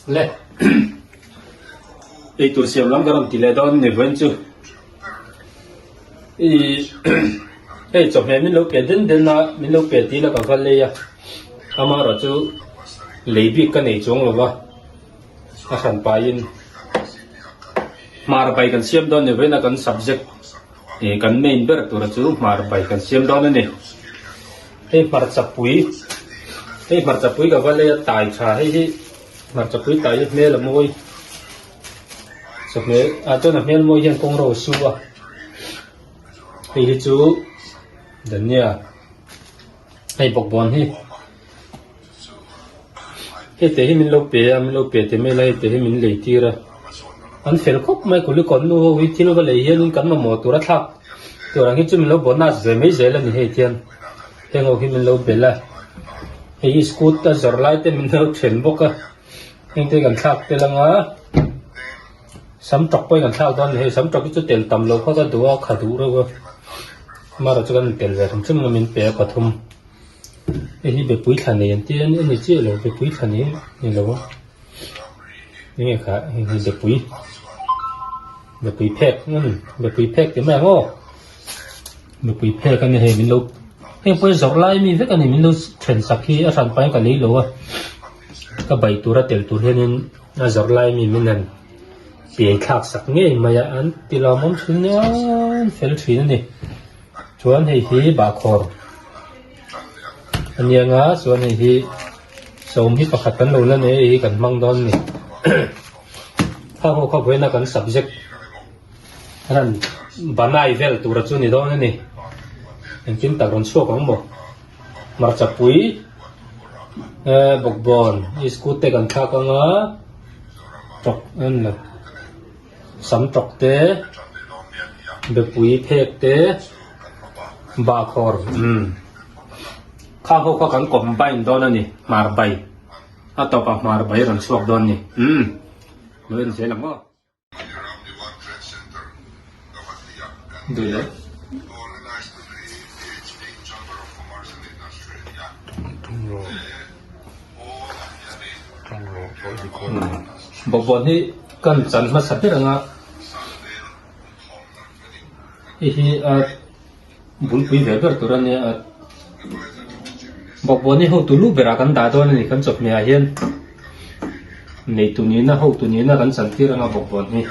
Le eitur siam lam ka rawn ti leh dawn a ni vawiin chu ih hei chawhmeh min lo pe den den a min lo pe tih la ka va lei a amaherawh chu lei bik ka nei chuang lo va a hran pahin hmar bai kan siam dawn a ni vawiin a kan subject ih kan main ber tura chu hmar bai kan siam dawn a ni hei hmarcha pui hei hmarcha pui ka va lei a tai tha hei hi hmarcha pui tai hi hmel a mawi chawhmeh ah chuan a hmel mawi hian kawng ro a su a hei hi chu dhania hei bawkbawn hi. Hei te hi min lo pe a min lo pe teh mai la hei te hi min lei tir a an fel khawp mai kulikawn nu ho hi thil va lei hianin kan mamawh tur a thlak tur ang hi chu min lo bonus ve mai zel a ni hei tian heng ho hi min lo belh a hei hi scooter a zawrh lai te min lo then bawk a heng te kan thlak tel anga sam tawk pawhin kan thlak dawn a ni hei sam tawk hi chu tel tam lo kha ka duh a kha duh reuh a amaherawhchu chu kan tel ve hrim hrim a min pe a pathum. Hei hi bepui thla nei an tia a ni chiah lo bepui thla nei ni lo a enge kha hei hi bepui bepui phek umm bepui phek tih mai ang aw bepui phek a ni hei min lo heng pawh hi zawrh lai mi vek a ni min lo then sak hi a hran pahin ka lei lo a ka bai tura tel tur hianin a zawrh lai mi min han piai thlak sak ngei mai a an ti lawmawm thin nia an fel thin a ni. Chuan hei hi bahkhawr a ni ang a chuan hei hi sawm hi pakhat kan lo la nei a hei hi kan hmang dawn a ni khang ho kha vawiina kan subject ran banai vel tura chu ni dawn a ni engtin tak rawn chhuak ang maw hmarcha pui eh bawkbawn iskut te kan thlak ang a tawk a ni lo. Sam tawk te, bepui phek te, bahkhawr umm khang ho kha kan combine dawn a ni hmar bai a tawpah hmar bai rawn chhuak dawn a ni umm lo en zel ang aw. Duh leh. Bawkbawn hi kan chan hmasa ber anga hei hi a bulpui ve ber tur a nia a bawkbawn hi hotu lu berah kan dah dawn a ni kan chawhmeh ah hian neitu nihna hotu nihna kan chan tir anga bawkbawn hi.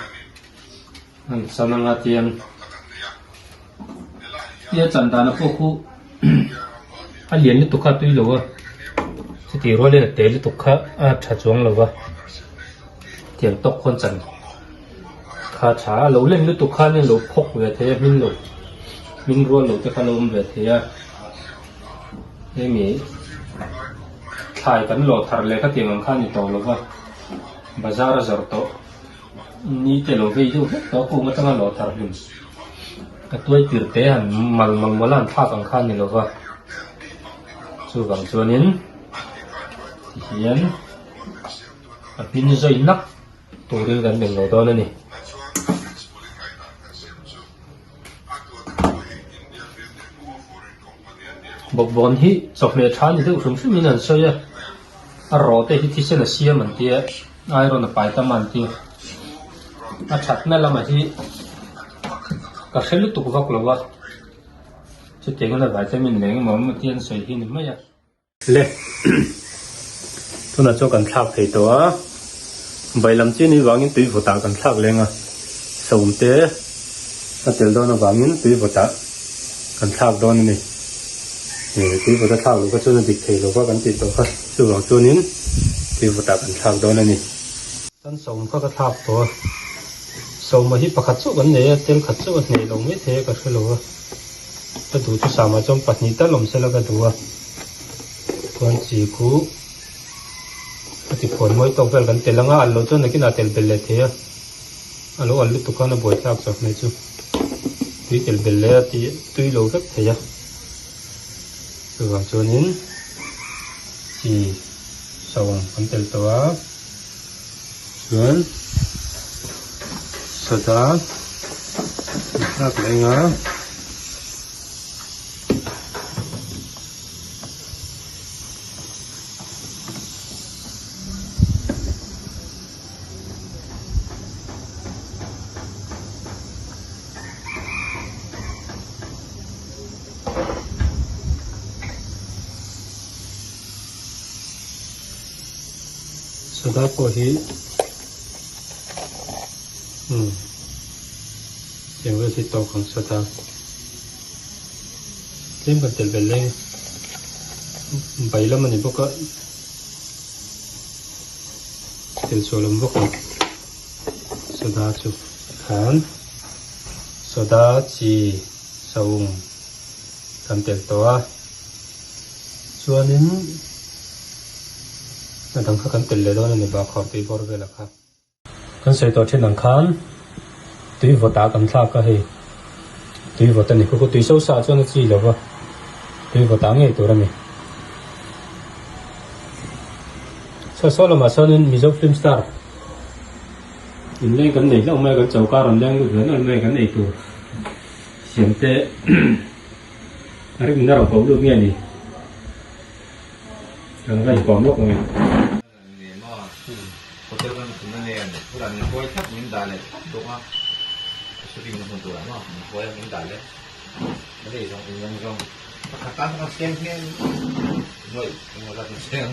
An chan anga tiang tia chan dana pawh khu a lian lutuk kha a tui lo a chutih rualin a te lutuk kha a tha chuang lo va tiang tawk khawn chan kha a tha a lo len lutuk khan a lo phawk ve thei a hmin lo hmin rual lo te kha a lo awm ve thei a hemi thlai kan lawh thar leh khatiang ang kha a ni tawh lo va bazar a zawrh tawh. Ni te lo vei deuh hlek tawh a kung atanga lawh thar hlim a tuai tir te han mal mawlh mawlh a han thlak ang kha a ni lo va chuvang chuanin tihian a hmin zawi nak turin kan beng lo dawn a ni. Bawkbawn hi chawhmeh tha ni deuh hrim hrimin an sawi a, a rawh te hi thisen a siam an tia. Iron a pai tam a an ti. A thatna lamah hi ka hre lutuk vak lo a, chutiang in a vitamin leh engemaw emaw te an sawi hi a ni mai a. Le, tunah chuan kan thlak thei tawh a, bai lam chi ni vangin tui vawtah kan thlak leng a, sawm te a tel dawn avangin tui vawtah kan thlak dawn a ni. Tui vawta thlak loh kha chuan a dik thei lo va kan tih tawh kha. Chuvang chuanin tui vawtah kan thlak dawn a ni. Kan sawm kha ka thlak tawh a, sawma hi pakhat chauh kan nei a, tel khat chauh a hneh lo mai thei a ka hre lo a, ka duh chu samah chuan pahnih tal awm sela ka duh a, chuan chi khu a ti phuan mawi tawk vel kan tel anga al loh chuan nakinah tel belh leh thei a, a lo al lutuk khan a buai thlak chak mai chu tui tel belh leh a ti tui lo vek thei a. Chuvang chuanin chi sawm kan tel tawh a chuan soda an thlak leh eng a. Soda pawh hi umm tiang vel hi tawk ang soda tlem kan telh belh leng bai lam a ni bawk a tel chhuah lam bawk ang soda chu khan soda chi saum kan telh tawh a chuanin a dang kha kan telh leh dawn a ni bakhaw tui bawr velah kha. Kan sawi tawh thin ang khan tui vawt ah kan thlak a hei tui vawt a ni khaw tui so sa chuan a chi lo va tui vawt ah ngei tur a ni. Saw saw lamah chuanin Mizo film star inleng kan nei hlauh mai a kan choka rawn leng lut ve nawlh mai a kan ei tur siam te a rim na ro ko lut nge ni kan va inkawm lawk ang e. Ni maw? Hotel kan thumna nen bulah min hruai thlap min dah leh thlap bawk a, shooting na hmun turah maw min hruai a min dah leh a lei zawng in zawng zawng pakhat tan kan seng hmel nuaih engemaw zat kan seng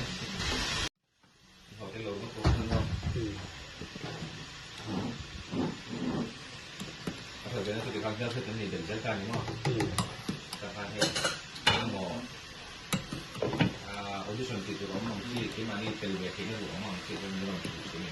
hotel lo vak bawk maw a that ve na chu tikhan hmelhriat an nei belh zel ta ni maw takhan hei engemaw Audition tih tur awm ang chi, keimahni tel ve theihna duh awm ang chi chuan min rawn hrilh thin.